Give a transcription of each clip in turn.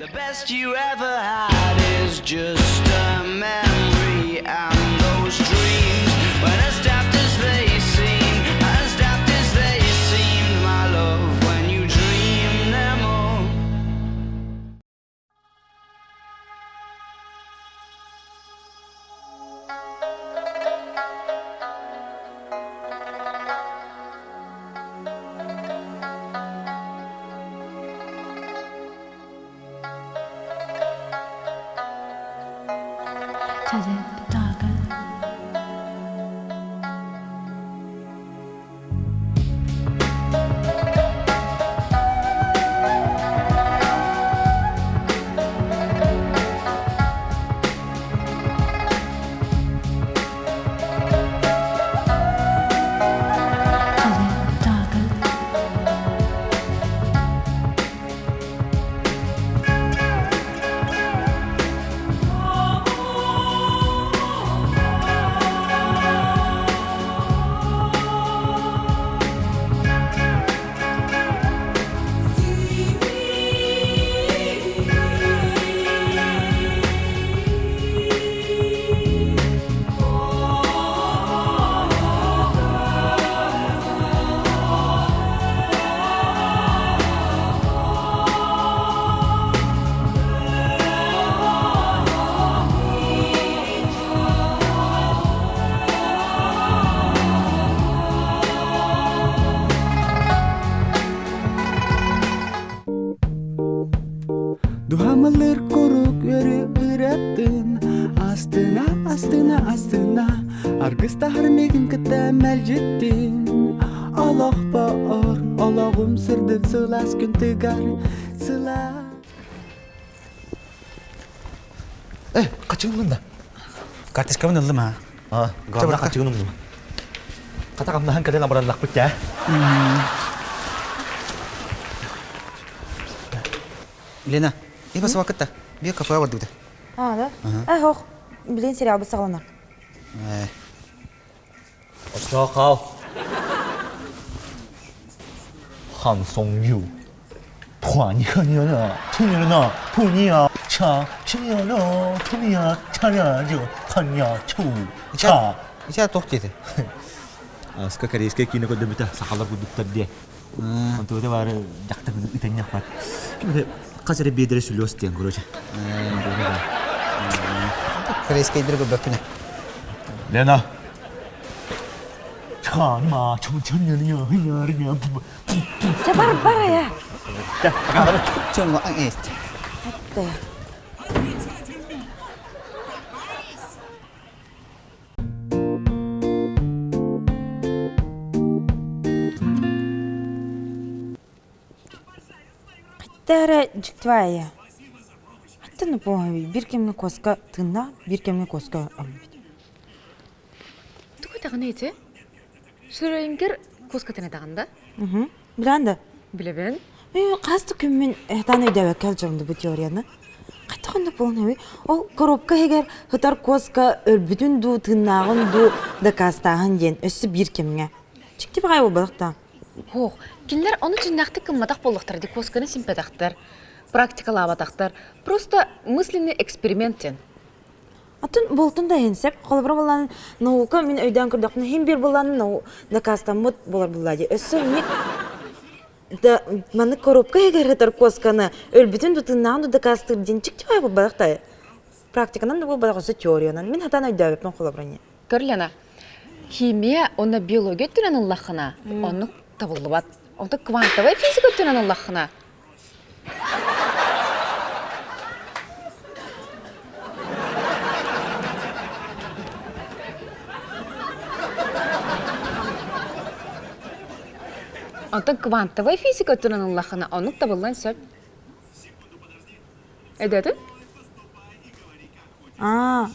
The best you ever had is just a memory and those dreams when as daft as they seem, as daft as they seemed, my love, when you dream them all. Дуһамылыр курук үөрү ыратын Астына, астына, астына Аргыстаһар мигин кытта мэлдьиттин Олохпоор, олоҕум сырдык сылаас күн тыгар сылаас Э, качыгын да. Карточкабын ыллым ha. А, главное качыгын умнум. Хата хамнаһан кэлэн абыраллахпыт даа. Лена, и басыбаккыт да. Бия кафеға бардыбыт. А, да? Э, ох, билин сериалбыт саҕаланар. Э, Оччоҕо хаал. Хан Сong Yu. Туа Ича туох диэтэ? Аска корейскай киинэ көрдөбүтэ сахалар курдуктар диэ. Онтубута баары дьахтар ытанньахпат. Ким хас эрэ биэдэрэ сүлүөс диэн короче. Корейскайдары көрбөппүнэ. Лена. Чэ бар бар я. Чоҥҥо эст. Хатта эрэ дьиктибаайа. Хатта не помню, бир кэмҥэ куоска тыыннаах, биир кэмҥэ куоска өлбүт. Тугу даҕаны ити? Сүрэйингер куоскатын этаҕын да? Билэн да? Билэбин. Хас да күммүн этан өйдөөбөккө сылдьабын бу теорияны. Хайдах оннук буолан Ол коробка иһигэр сытар куоска өлбүтүн дуу, тыыннааҕын дуу дакаастааһын диэн өссө биир кэмҥэ. Дьикти баҕайы буолбатах да. Һуох, кинилэр ону дьиҥнээхтик гымматах буоллахтара дии, куосканы симпэтэхтэр, практикалаабатахтар. Просто мысленный эксперимент диэн. Атын буолтун да иһин сөп. Холобура буоллаан наука мин өйдөөн көрдөхпүнэ иһин биир буоллаан дакаастаммыт буолар буоллаа дии. Өссө инник да маннык коробка иһигэр сытар куосканы өлбүтүн да тыыннааҕын да дакаастыыр диэн чик-чик буолбатах да практиканан да буолбатах өссө теориянан. Мин хатан өйдөөбөппүн холобура не. Көр, Лена, химия уонна биология өттүнэн ыллаххына, оннук табыллыбат. Онто квантовай физика өттүнэн ыллаххына, Онтон квантовай физика өттүнэн ыллаххына, оннук табыллан сөп. Өйдөөтүн? Аа,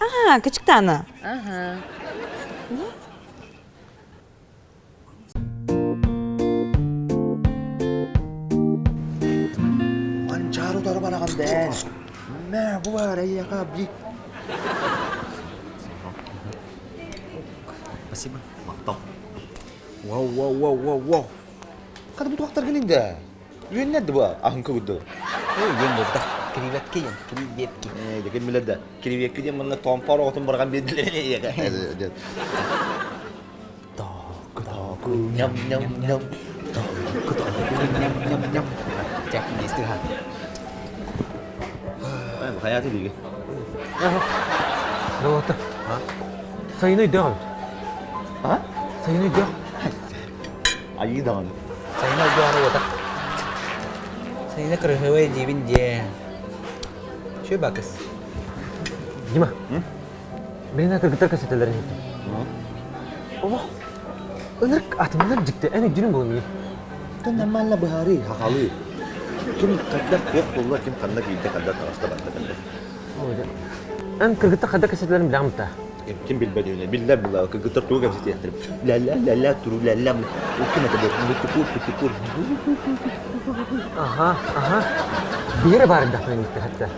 аа, кычыктааны. Аха. Манчаары утары бараҕын бээн. Мэ, бу баар эйиэхэ бик. Спасибо. Махтал. Вау, вау, вау, вау, вау. Хата бу туохтаргын инде? Үөннэрди бу аһыҥка курдук. Үгүн бурдах. Креветки диэн, креветки. Ээ, дьэ ким билэр да, креветки диэн манна тоомпоор оҕотун быраҕан биэрдилэр эйиэхэ. Току току ням ням ням. Току току ням ням ням. Чэ, действуй Хайааты диги. Долота. Сайын өйдөөх эбит. А? Сайын өйдөөх. Айыы даҕаны. Сайын өйдөөх уотах. Сайына кырыһыбай диибин диэ. Чү бакыс. Дима. Билин кыргыттар кэсэтэлэрин иһиттим. Олох ынырк атыннар дьикти эн өйдүүрүн буолан миигин. Тон нормально быһаарыы, хахалыы. Ким хайдах туох буолла, ким ханна киирдэ, ханна таҕыста барда кэллэ. Эн кыргыттар хайдах кэсэтэлэрин билэҕин да? Ким билбэт үһүнэ, биллэр була, кыргыттар тугу кэпсэтиэхтэрин. Лэ-лэ-лэ-лэ, туру лэ-лэ, ким это был? Мутукур, путукур. Аха, аха. Биһиэрэ баар элбэхпин хатта.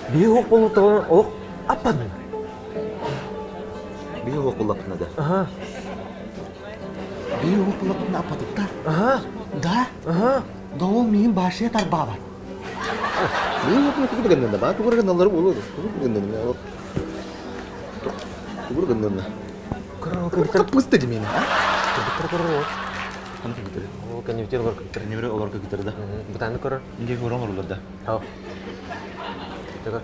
Биһи уох буолуттаҕына олох аппадын. Биһи уох буллаппытына да. Аха. Биһи уох буллаппытына аппатыттар. Аха. Да? Аха. Да ол миин башия тарбаабат. Миин уох тугу гыннын да, баа тугу гынналлары буолуо. Тугу гыннын Тугу гыннын Кыргыттар Кыппысты димин, а? Кыргыттар көрөр. Ханна кыргыттар? Ол кэннибитин олор кыргыттар. Кэннибитин олор кыргыттар да. Бытааны көрөр. Инге көрөн олорулар да. Хау. Төгөр.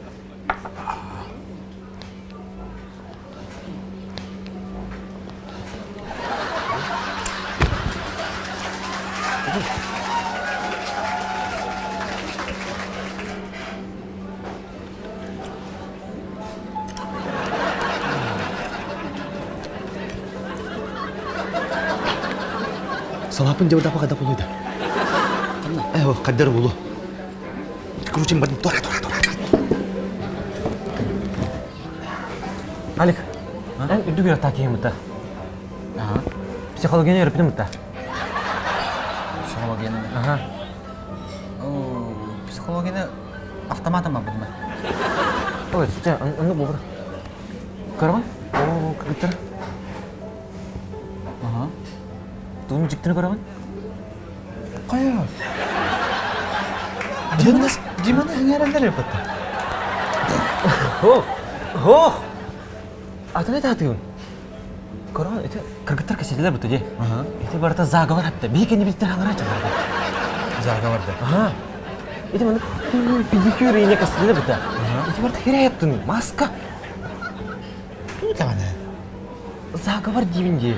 Салапын дебатапа када кулуйда. Э, каддар булу. Короче, тура, тура, тура. Алик, эн үрдүк үөрэх киһи мыта. Психологияны үөрэппитим мыта. Психологияны. Ага. Психологияны автоматом барбытым. Ой, чэ, оннук буолбута. Көрөҕүн? Оо, кыргыттар. Ага. Тугун дьиктини көрөҕүн? Хайа? Диманы, Диманы ыҥыраллар эбит. Ох, ох! Атын этаатыгын. Көрөҕүн, ити кыргыттар кэсэтилэр буту дии. Ити барыта заговор атта. Биһи кэннибиттэн хаҥара чаларда. Заговор да. Ага. Ити маны педикюр ине кэсэтилэр бута. Ити барыта хирэйэптин маска. Туу даҕаны. Заговор диибин дии.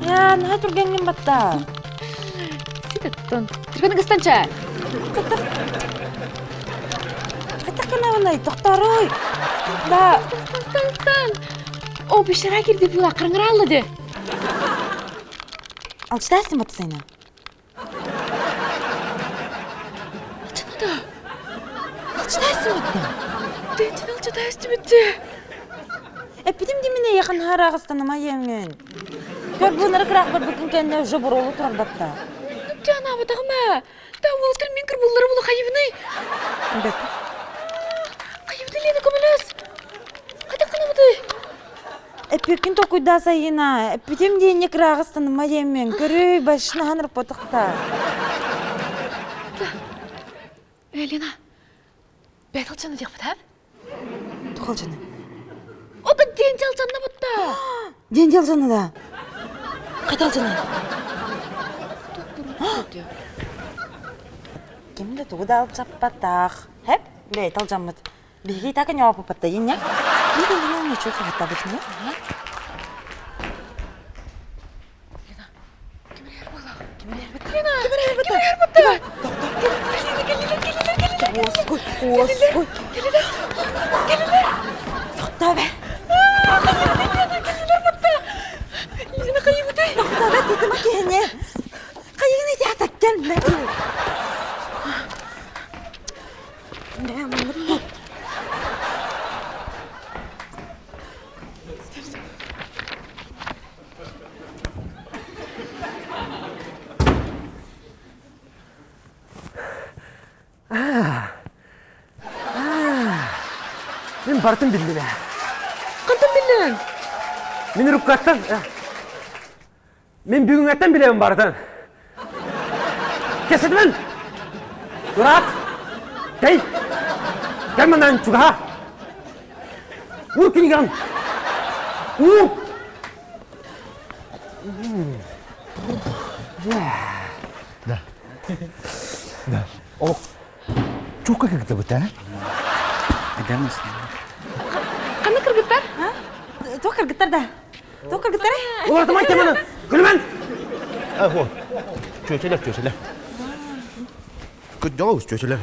Я, наһаа түргэҥҥин батта. Ситеттон. Түргэн ыкыстанча. Хайдах гынабыный? Тохтооруй. Да. Стан, стан. О, бишара кирди була, караңыраллы де. Алчытаастын батта сайна. Алчана да. Алчытаастын батта. Дэнчин алчытаас түбүттэ. Эппитим димине якын харагыстаныма емин. Көр бу нырык барбытын кэннэ уже буруолу турар батта. Жана батагыма. Да уолтар мен кыр буллары булу хайыбыный. Бэк. Хайыбыты Лена көмөлөс. Хайдах гынабыты? Эппиккин токуйда сайына. Эппитим диэнне кыраагыстаныма емин. Көрүй башына ханыр потықта. Э, Лена. Бэт алчана диэх бутап. Тухалжаны. Ота ден жалчанна бутта. Ден жалжаны да. Кайталжаны. Ким да тугу да алып чаппатах. Хеп, бэт алжаммыт. Биһиги так и ньооппатта инне. Биһиги инне ничего сухаттабыт не? Уоскуй, уоскуй. Тоқта бе. Барытын биллим ээ. Хантан биллиҥ? Мин руккаттан, мин бүгүҥҥэттэн билэбин барытын. Кэсэтимэн! Ыраат! Тэй! Кэл манан чугаһа! Уур кинигэҕин! Уур! Да. Да. Олох чука кыргытабыт, а? Ханна кыргыттар? Туох кыргыттар да? Туох кыргыттар? Уларытыман теманы! Күлүмэн! Ахо. Чүөчэлэр, чүөчэлэр. Кырдьаҕас чүөчэлэр.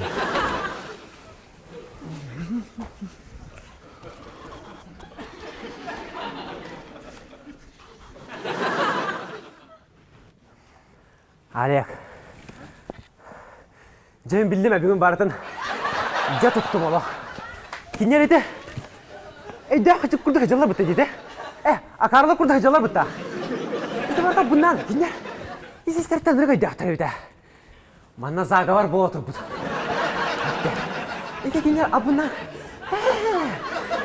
Олег. Дьэ мин биллим бүгүн барытын дьэ туттум олох. Кинилэр ити өйдөөх хачык курдук дьаллар бытта диэтэ. Э, акаарылар курдук дьаллар бытта. Ити барыта буннаан кинилэр ис-истэриттэн ынырык өйдөөхтөр эбит ээ. Манна заговор буола турбут. Ити кинилэр абына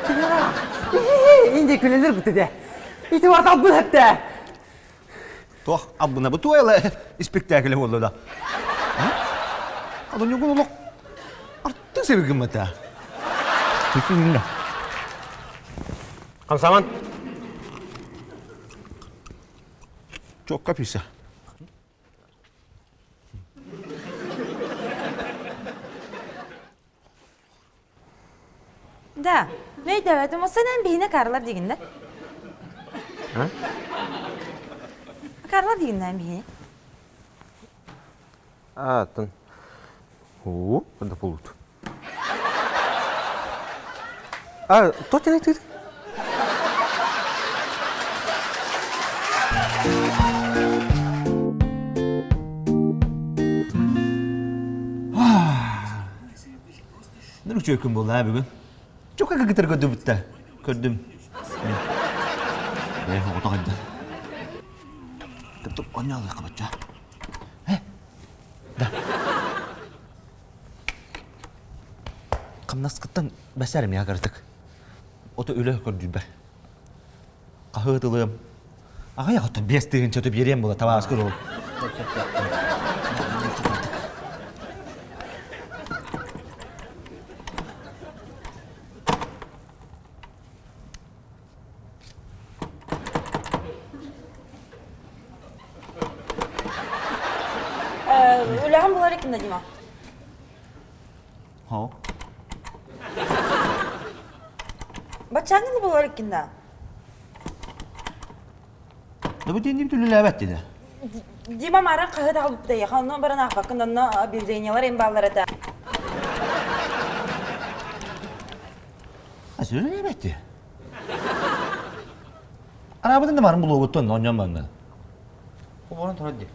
кинилэр инде күлэлэр бытта дэ. Ити барыта албын хэттэ. Туох албына бу туойла испиктээкилэ буолла да. Аны ньугун олох артык себигиммата. Күтүннэ. Хамсаман. Чокка писа. Да, өйдөөбөтүм. Осанан биһине карлар дигиннер. А? Карлар дигиннер биһине. Атын. Уу, да булут. А, то тene ты? Ныр үчүгэй күн буолла бүгүн. Чука кытар көрдүбүттэ. Көрдүм. Э, оҕото хайда. Тып-тып онньоолуохха бачча. Э, да. Хамнаскыттан бэсээр эмиэ кыратык. Ото үлэ көрдүүрбэр. Хаһыатылыам. Аҕай оттон 5000 өтө биэриэм була табааскы ол. Үлэҕин булар иккинде Дима. Хоо. Баччааҥҥын булар иккинде. Да бу диэн үлэлээбэт диде. Дима мааран хаһыат аҕалбыта яха онно баран аахпаккын онно объявлениялар эм бааллар этэ. А үлэлээбэт ди. Араабытын да барын булуогуттан онньон манна. Оборон турар ди.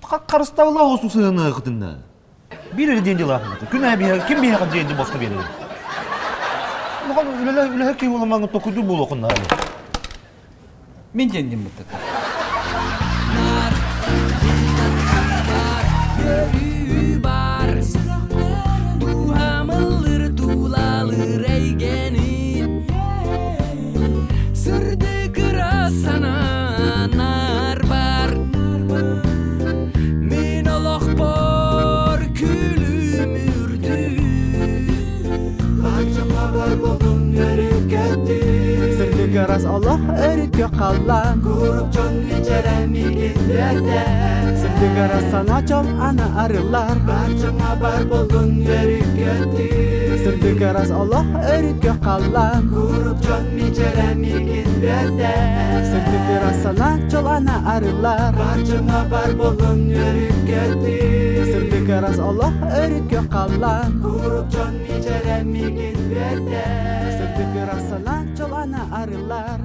Харыстабыла оҕусу сыһыны кытынна. Биир эрэ диэн дьылаахмыт. Күн аайы биһиэхэ ким биһиэхэ диэн босхо биэрэр. Улахан үлэлэ үлэһэ киһи буоламаҥҥын токуйдуур буолуоххун наада. Мин диэн диммит Сырдык ыра санаанар бар Мин олохпор күлүм үрдүү Барчама болдун өрүкөттү Сырдык ырас олох өрүккө халлан Курук дьон мичэрэ Сырдык ырас сана чол ана арыллар Барчама бар болдун өрүкөттү Сырдык ырас олох өрүккө халлан Курук дьон мичэрэ Сырдык ырас сана чол ана арыллар Барчама бар болдун өрүкөттү Сырдык ырас олох өрүккө халлан Курук дьон мичэрэ Сырдык ырас сана чол ана арыллар.